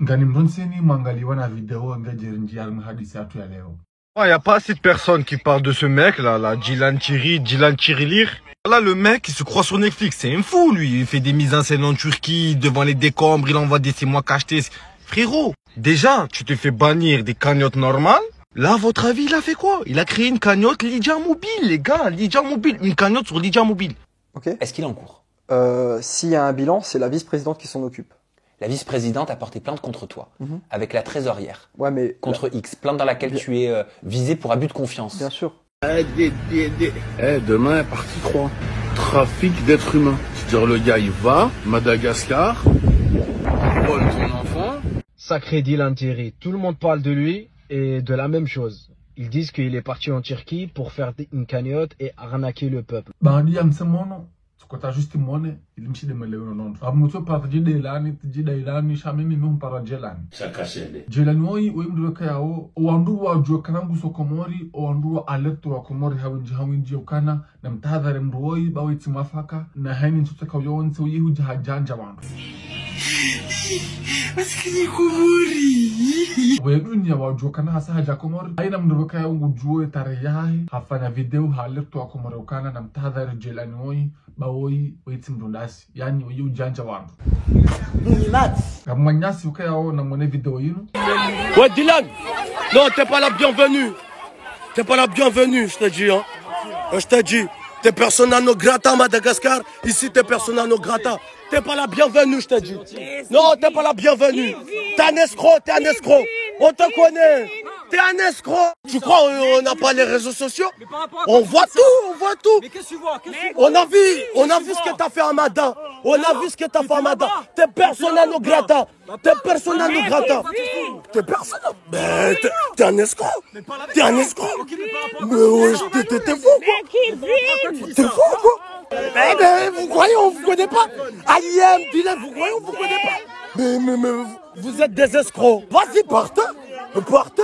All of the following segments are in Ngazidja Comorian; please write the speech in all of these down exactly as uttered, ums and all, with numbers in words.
Ngani mrontseni mwangaliwa na video ngedjeri ndjia mhadisi yatru ya leo. Il y a pas assez de personnes qui parlent de ce mec-là, là, Dylan Thierry, Dylan Thierry Lire. Là, le mec, il se croit sur Netflix. C'est un fou, lui. Il fait des mises en scène en Turquie, devant les décombres, il envoie des c'est moi qui ai acheté. Frérot, déjà, tu te fais bannir des cagnottes normales. Là, à votre avis, il a fait quoi ? Il a créé une cagnotte Lydia Mobile, les gars. Lydia Mobile, une cagnotte sur Lydia Mobile. Ok. Est-ce qu'il est en cours ? Euh, S'il y a un bilan, c'est la vice-présidente qui s'en occupe. La vice-présidente a porté plainte contre toi, Mhm. avec la trésorière, Ouais, mais. contre X, plainte dans laquelle Bien- tu es euh, visé pour abus de confiance. Bien sûr. Eh, des- des- des- eh, demain, partie trois. Trafic d'êtres humains. C'est-à-dire, le gars, il va, Madagascar, il vole ton enfant. Sacré Dylan Thierry, tout le monde parle de lui et de la même chose. Ils disent qu'il est parti en Turquie pour faire des- une cagnotte et arnaquer le peuple. Baada ya msemono, tsukota juste mone, ili mshinde mwelewe no nondo. Abu mutso para tijida ilani, tijida ilani, sha mimi mi mpara Jelani. Shakashende. Jelani woyi, woyi mndru weka yawo, owandru wadjuwa kana nguso Komori, owandru wa alerte wa Komori hawindji, hawindji ukana, na mtahadhari mndru woyi, ba wetsi mwafaka, na haini ntsuteka uyo wontsi uyi hudja hadjandja wandru. Masikini Komori. Weye dunia wadjuwa kana hasa hadja Komori. Haina mndru weka yawo ngudjuwe tarehi yahahe, hafanya video ha alerte wa Komori ukana, na mtahadhari Jelani woyi, ba woyi, wetsi mndru ndasi. Yani, woyi udjandja wandru. Ngamwananyasi weka yawo na mwone video yinu. Ouais, Dylan, non, t'es pas la bienvenue. T'es pas la bienvenue, je te dis, hein. Euh, Je te dis, t'es persona non grata à Madagascar. Ici, t'es persona non grata. T'es pas la bienvenue, je te dis. Non, t'es pas la bienvenue. T'es un escroc, t'es un escroc. On te connaît. T'es un escroc. Tu crois on on n'a pas les réseaux sociaux ? On voit tout, on voit tout. On a vu, on a vu ce que t'as fait à Mada. On a vu ce que t'as fait à Mada. T'es persona non grata. T'es persona non grata. T'es persona. Ben, t'es t'es un escroc. T'es un escroc. Mais ouais, t'es t'es- t'es fou, quoi. T'es fou, quoi. Mais, mais vous croyez, on vous connaît pas ? Aliem, Dylan, vous croyez, on vous connaît pas ? Mais, mais, mais vous- vous êtes des escrocs. Vas-y, partez. Partez.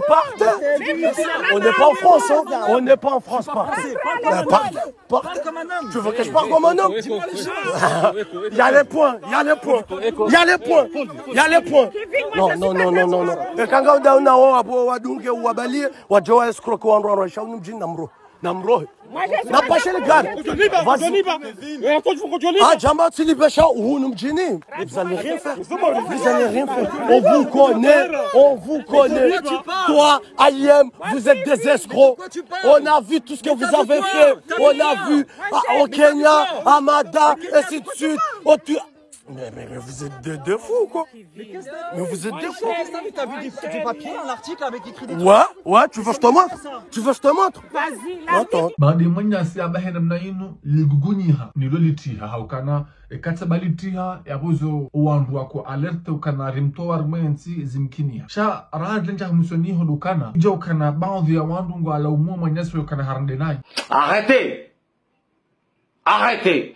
Partez. On n'est pas en France, hein. On n'est pas en France, partez. Euh, Partez. Partez. Tu veux que je parle comme un homme ? Il y a les points, il y a les points. Il y a les points. Il y a les points. Non, non, non, non, non, non. Eka ngauda una wo abo wadunge, wabalie, wadjo wa escroc, wandru wa Russia, unu mdjini na mro. Na mro. Na pashe le gari. Vas-y. Ah, djamba, tu libère ça, ou nous me dis, vous allez rien faire. Vous allez rien faire. On vous connaît, on vous connaît. Toi, Aliem, vous êtes des escrocs. On a vu tout ce que vous avez fait. On a vu ah, au Kenya, à Mada, ainsi de suite. Au Tu- Mais, mais, mais vous êtes des, des fous, quoi. Mais vous êtes des fous. T'as vu des, des papiers, un article avec écrit des Ouais, ouais, tu veux que je te montre ? Tu veux que je te montre ? Attends. Baada mwananyasi abahe namna inu ligugunyiha, nilo litiha, haukana, ekatsa balitiha, yabuzo owandru wako alerte ukana rimtowa rimwentsi zimkiniha. Sha, raha ndlenja hmusoni hodukana, ija ukana baadhi ya wandru ngwalaumu mwananyasi ukana harende nayi. Arrêtez. Arrêtez.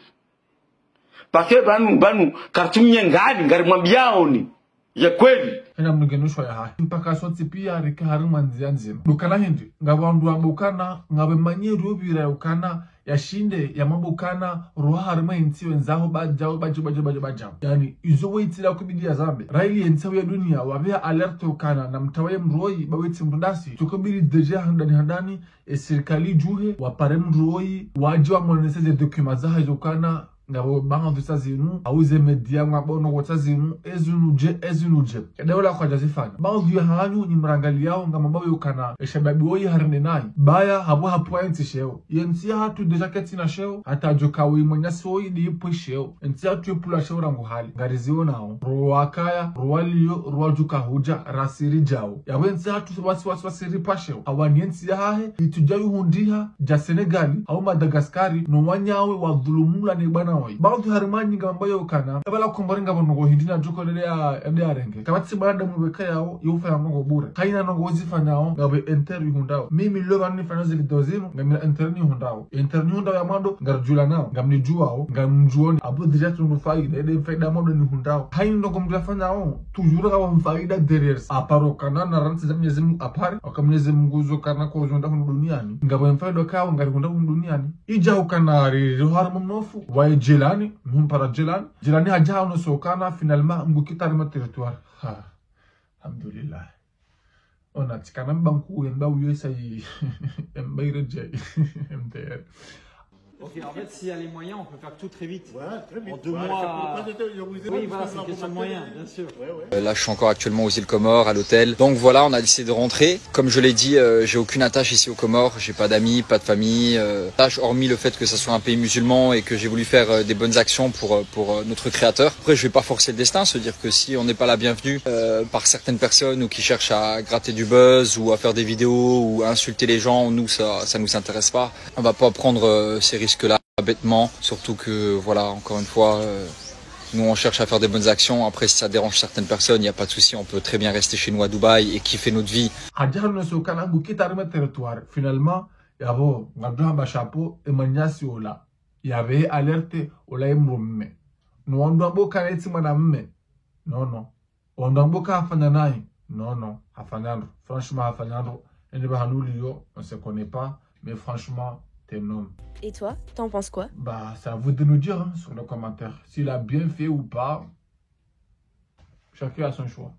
Parce que banu, banu, kartumye ngani, ngari mwambiaoni. Ya kweli. Hena mnugenushwa ya hahe. Mpaka sontsi pia rike harimwa ndzia ndzima. Dukana hindri, ngapvo wandru wabukana, ngapvo manyeri yopvira ya ukana, yashinde, yamabukana, roha harimwa entsi wendzaho, badjao, badjao, badjao, badjao, badjao. Yani, izo weitsila kubidi ya zambe. Raili entsi ya dunia, wapvia alerte ukana, na mtawaye mroyi, ba wetsi mrundasi, tukubidi deja handani handani, e sirikali djuhe, wapare mroyi, wadje wamonese ze dokima zahe zokana, ngapvo baadhi sa zinu, au ze media ngwabono wotsa zinu, ezinu dje, ezinu dje. Ede ola kwadja zifanya. Baadhi ya hanyu ni mrangaliyao ngamambao yokana, eshababi woyi harende nayi. Baya hapvo hapvo entsi sheo. Yentsi yahatru deja ketsina sheo, hata djoka woyi mwananyasi woyi ndi ipwe sheo. Entsi yahatru yepvula sheo rangu hali. Ngariziwonao. Rowakaya, rowaliyo, rowadjuka hudja, rasiridjao. Yapvo entsi yahatru wasi, wasi, wasi ripva sheo. Hawani entsi yahahe, itsudja yuhundriha, dja Senegali, au Madagaskari, no wanyawe wadhulumulwa ne bwana woyi. Baadhi harimwa nyi ngamambao yokana, ebala Komori ngapvo ndrongo hindri na djoko dede ya, dede ya renge. Kapvatsi bwana damu weka yawo, yofanya ndrongo bure. Kaina ndrongo wozifanyao, ngapvo intérêt yihundrao. Mimi leo bani nifanya ze video zinu, ngamina intérêt nihundrao. Intérêt nihundrao ya mwando, ngaridjulanao, ngamnidjuwao, ngamdjuoni, apvo déjà tsundu faida, ede faida mwando nihundrao. Haina ndrongo mndru yafanyao, toujours ngapvo mfaida derrière. Aparo kana na rantsi za Mwenyezi Mungu apare, waka Mwenyezi Mungu zokana kozonda hunu duniani. Ngapvo mfaida kawo, ngarihundra hunu duniani. Ija ukana riri, riri harimwa mnofu, waye Djelani, mi humpara Djelani. Djelani hadja hano sokana, finalement, ngu quitter harumwa territoire. Ha, alhamdulillah. Ona, tsikana mbanku, yamba uyo isayi, yamba iredjei, M T R. Ok, en fait, s'il y a les moyens, on peut faire tout très vite. Voilà, très vite. En deux Voilà, mois. ça peut pas être- il y a- vous Oui, avez voilà, fait c'est une la question de remarque. moyens, bien sûr. Ouais, ouais. Euh, là, je suis encore actuellement aux îles Comores, à l'hôtel. Donc voilà, on a décidé de rentrer. Comme je l'ai dit, euh, j'ai aucune attache ici aux Comores. J'ai pas d'amis, pas de famille. Euh, attache, hormis le fait que ça soit un pays musulman et que j'ai voulu faire euh, des bonnes actions pour, euh, pour euh, notre créateur. Après, je vais pas forcer le destin, se dire que si on n'est pas la bienvenue euh, par certaines personnes ou qui cherchent à gratter du buzz ou à faire des vidéos ou à insulter les gens, nous, ça, ça nous intéresse pas. On va pas prendre euh, ces risques-là bêtement. Surtout que, voilà, encore une fois, euh, nous, on cherche à faire des bonnes actions. Après, si ça dérange certaines personnes, il n'y a pas de souci. On peut très bien rester chez nous à Dubaï et kiffer notre vie. Hadja hano sokana, ngu quitter harumwa territoire. Finalement, yapvo, ngamdjo hamba chapeau, e mwananyasi ola. Yapvo alerte, ola ye mdrume. No wandru wambo kana yetsi mwanamme. Non, non. Wandru wambo ka hafanya nayi. Non, non. Hafanya ndro. Franchement, hafanya ndro. Ende pvahanu uliyo, on se connaît pas. Mais franchement, t'es un homme. Et toi, t'en penses quoi ? Bah, c'est à vous de nous dire, hein, sur le commentaire. S'il a bien fait ou pas, chacun a son choix.